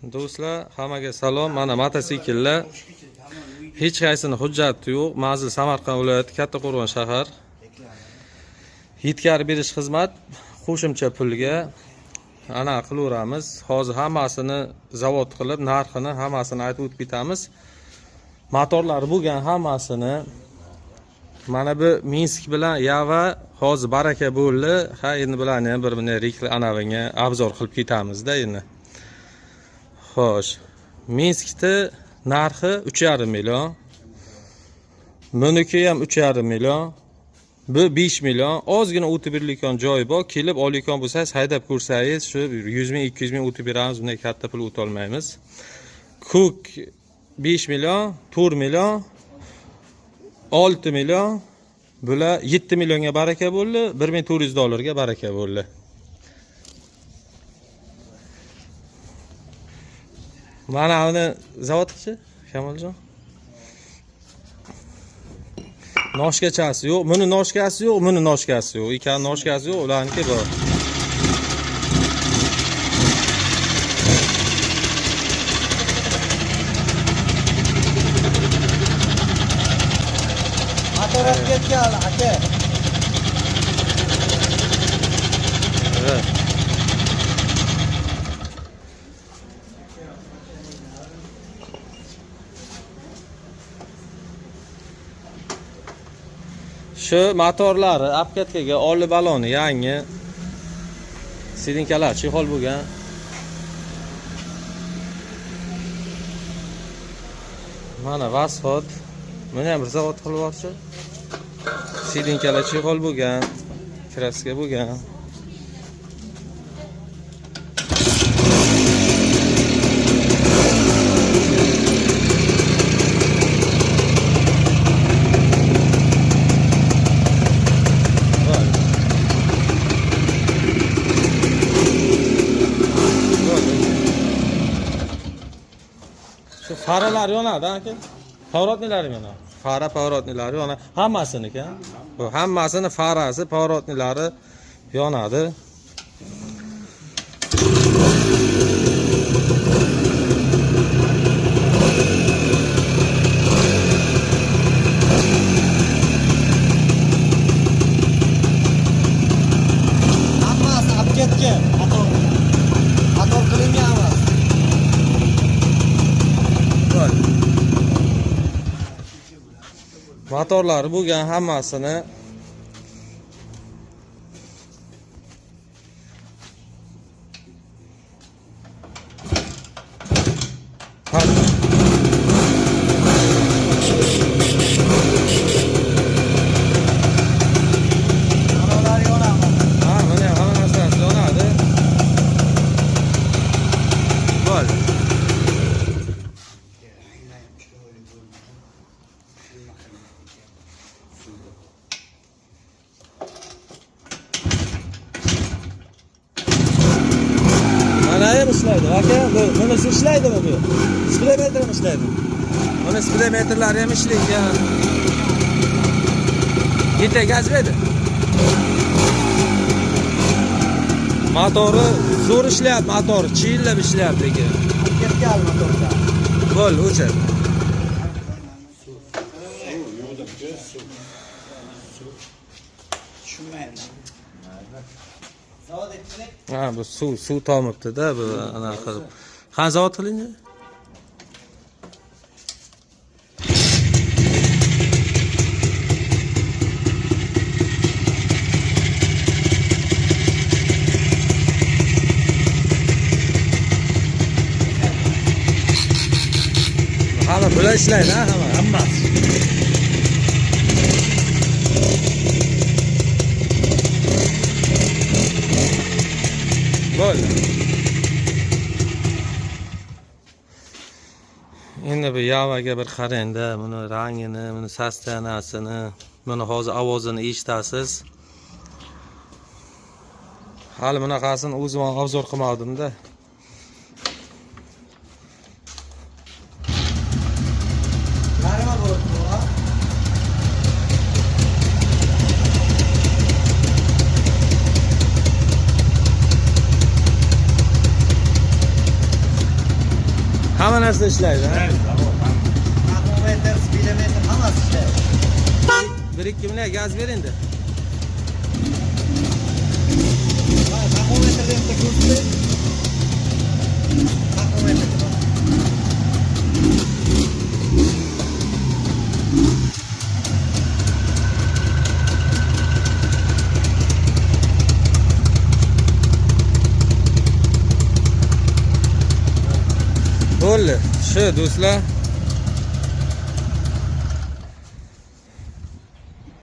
Do'stlar, hammaga salom. Mana mototsikllar. Hech qaysini hujjati yo'q. Manzil Samarqand viloyati, Kattaqo'rg'on shahar. Yetkazib berish xizmat qo'shimcha pulga ana qilaveramiz. Hozir hammasini zavod qilib, narxini hammasini aytib o'tib ketamiz. Motorlari bo'lgan hammasini. Mana bu Minsk bilan Yava hozir baraka bo'ldi. Ha, endi bularni ham bir bunday rekli anaviga obzor qilib ketamizda endi. Xo'sh, Minskda narxi 3,5 million. Buniki ham 3,5 million. Bu 5 million. Ozgina o'tib berilgan joyi bor. Kelib olayotgan bo'lsangiz, haydab ko'rsangiz, shu 100 ming, 200 ming o'tib beramiz. Bunday katta pul o'ta olmaymiz. Ko'k 5 million, 4 million, 6 million. Bular 7 millionga baraka bo'ldi, 1400 dollarga baraka bo'ldi. Mana uni zavod qilchi, Kamoljon. Noshkachasi yo'q, buni noshkasi yo'q, buni noshkasi yo'q. Ikkala noshkasi yo'q, ularniki bor. Motor olib ketgan aka. Evet. Shu motorlari obkatkaga oli baloni yangi. Sidinkalar chexol bo'lgan. Mana Vasxod. Buni ham bir zavod qilib yuborchi. Sidinkalar chexol bo'lgan, kraska bo'lgan. Shu faralar yonadi aka. Pavorotniylari yonadi. Fara pavorotniylari yonadi. Hammasiniki. Bu hammasini farasi, pavorotniylari yonadi. Hammasi olib ketgan. Motor. Motor qilingan emas. Motorlari bo'lgan hammasini. Motorlar yonadi. Ha, mana hamma narsasi yonadi. Bo'ldi. Mana ham ishlaydi aka, bu bunisi ishlaydimi bu? Spidometr ham ishlaydi. Buni spidometrlari ham ishlaydi. Yeta gaz berdi. Motori zo'r ishlayapti, motor chillab ishlayapti lekin. Ketgan motorda. Bo'ldi, o'chir. Zavod etdik. Ha, bu suv tomibdi-da, bu ana qilib. Qani zavod qilingan? Hamma bular ishlaydi, ha, hamma. Hammasi. Bo'ldi. Endi bu Yavaga bir qarang-da, buni rangini, buni sostanasini, buni hozir ovozini eshitasiz. Hali bunaqasini o'zim ham obzor qilmadim-da. Nima bo'ldi bu? Hamma narsa ishlaydi, ha? Taxometr, spidometr hammasi ishlaydi. 1-2 million gaz ber endi. Ha, taxometrda bitta ko'rsatdi. Taxometr. Bo'ldi. Shu do'stlar,